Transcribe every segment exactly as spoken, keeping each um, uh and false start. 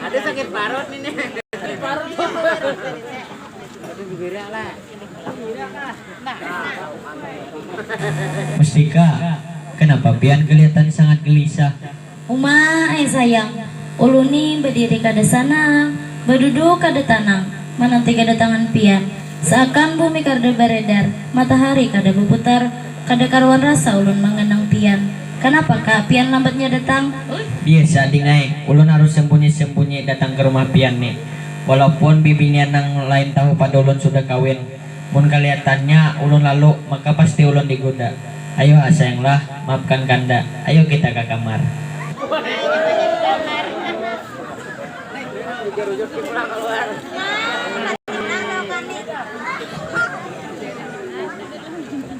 Ada sakit parut ini. Mustika, kenapa pian kelihatan sangat gelisah? Uma ai sayang, ulun ni badiri kada sanang, baduduk kada tanang, mananti kedatangan pian. Seakan bumi kada beredar, matahari kada berputar, kada karuan rasa ulun mangenang pian. Kanapa ka pian lambatnya datang? Biasa ding ai, ulun harus sembunyi-sembunyi datang ke rumah pian ni. Walaupun bibinian nang lain tahu pada ulun sudah kawin. Mun kalihatannya ulun lalu, maka pasti ulun digoda. Ayo ha sayanglah, maafkan kanda. Ayo kita ka kamar.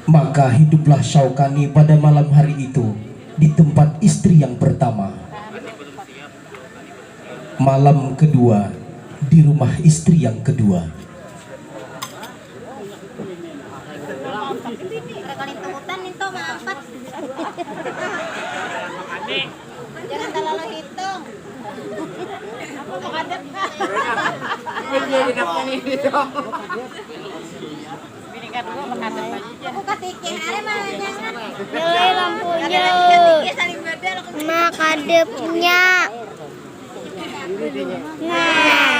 Maka hiduplah Syaukani pada malam hari itu di tempat istri yang pertama. Malam kedua di rumah istri yang kedua. Mereka lintutan itu malampat. Jangan terlalu hitung. Menghadap. Iya, iya, di depan ini dong. Aku kasih ke hari malah jangan. Nilai lampunya. Kasih ke saling beda. Makadepnya. Nah.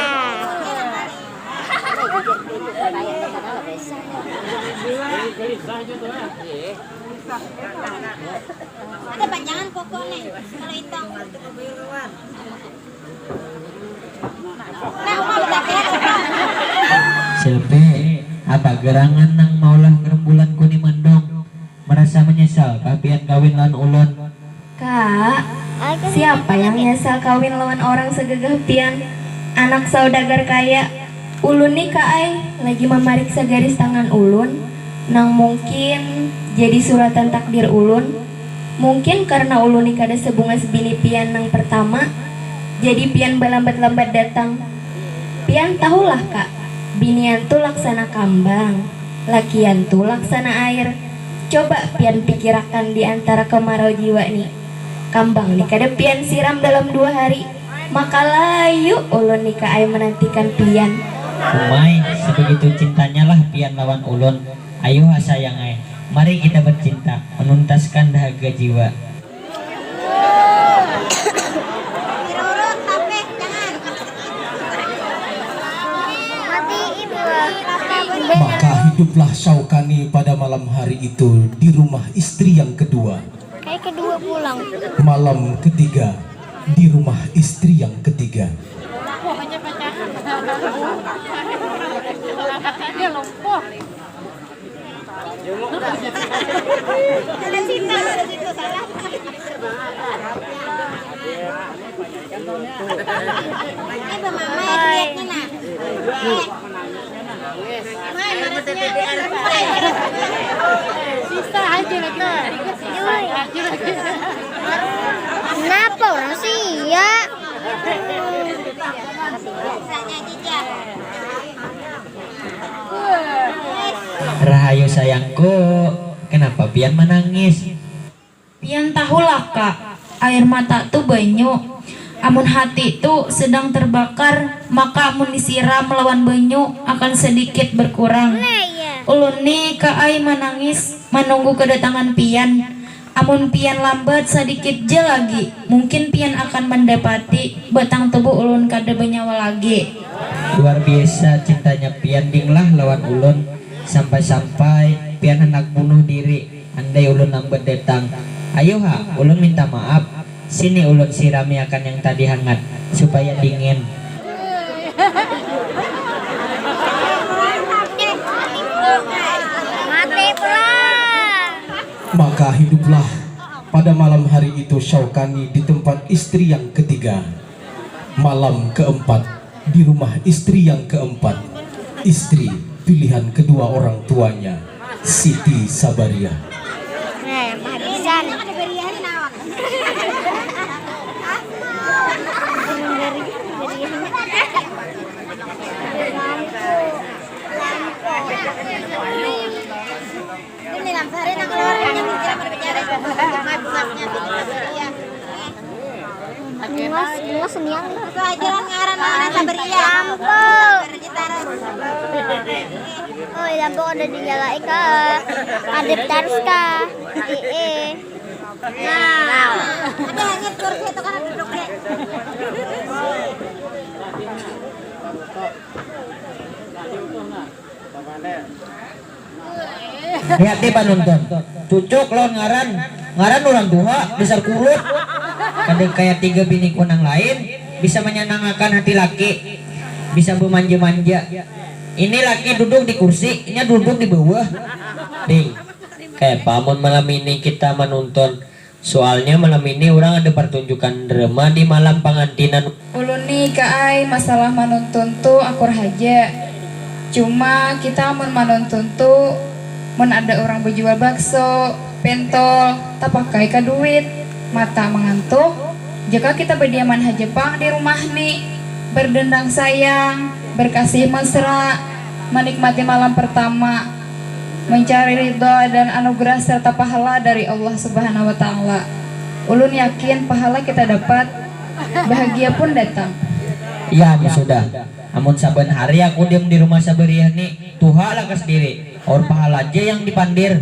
Ada panjangan koko nih, kalau hitam. Nah, mau udah beres. Silpi, apa gerangan nang maulah gerembulan kuni mandong? Merasa menyesal kah pian kawin lawan ulun? Kak, siapa yang nyesal kawin lawan orang segegah pian? Anak saudagar kaya. Ulun ni, Kak ai, lagi mamariksa garis tangan ulun, nang mungkin jadi suratan takdir ulun. Mungkin karena ulun ni kada sebungas bini pian nang pertama, jadi pian balambat-lambat datang. Pian tahulah, Kak, binian tu laksana kambang. Lakian tu laksana air. Coba pian pikirakan di antara kemarau jiwa ni. Kambang ni kada pian siram dalam dua hari. Maka layu ulun ni Kak ai menantikan pian. Umai, sebegitu cintanya lah pian lawan ulun. Ayu ha sayang ai. Mari kita bercinta, menuntaskan dahaga jiwa. Maka hiduplah Syaukani pada malam hari itu di rumah istri yang kedua. Kayak kedua pulang. Malam ketiga di rumah istri yang ketiga. Susah aja lagi. Kenapa orang sih ya? Rahayu sayangku, kenapa pian manangis? Pian tahulah, Kak, air mata tu banyu. Amun hati tu sedang terbakar, maka amun disiram lawan banyu akan sedikit berkurang. Ulun ni, Kak ai, manangis manunggu kedatangan pian. Amun pian lambat sadikit ja lagi, mungkin pian akan mandapati batang tubuh ulun kada banyawa lagi. Luar biasa cintanya pian ding lah lawan ulun, sampai-sampai pian handak bunuh diri andai ulun lambat datang. Ayu ha, ulun minta maaf. Sini ulun sirami akan yang tadi hangat, supaya dingin. Mati pulang. Maka hiduplah pada malam hari itu Syaukani di tempat istri yang ketiga. Malam keempat di rumah istri yang keempat, istri pilihan kedua orang tuanya, Siti Sabariah. Nah, yang paling besar. Ini dalam sehari nang keluar punya pikiran berbicara. Bunga-bunganya gitu. Iya. Bunga seniang. Itu aja lah ngaran mana sabar iya. Lampu. Sabar aja tarus. Oh, lampu udah dinyalai kah? Kadep tarus kah? Iya. Nah, ada hanya kursi itu kan duduknya. Lihat deh panuntun, cucuk lawan ngaran, ngaran orang tuha dasar kulut. Kada kaya tiga biniku nang lain, bisa manyanangakan hati laki, bisa bamanja-manja. Ini laki duduk di kursi, inya duduk di bawah. Ding, kayapa mun malam ini kita manuntun? Sualnya malam ini urang ada partunjukan drama di malam pangantinan. Ulun ni Ika ai, masalah manuntun tu akur haja. Cuma kita amun manuntun tu mun ada urang bajual bakso, pentol, tapakai ka duit, mata mangantuk, jaka kita badiaman haja pang di rumah ni, bardendang sayang, barkasih mesra, manikmati malam pertama. Mencari ridha dan anugerah serta pahala dari Allah Subhanahu wa Ta'ala. Ulun yakin pahala kita dapat, bahagia pun datang. Yam, sudah. Amun saban hari aku diam di rumah sabariah ni, tuha lakas diri. Aur pahala ja yang dipandir.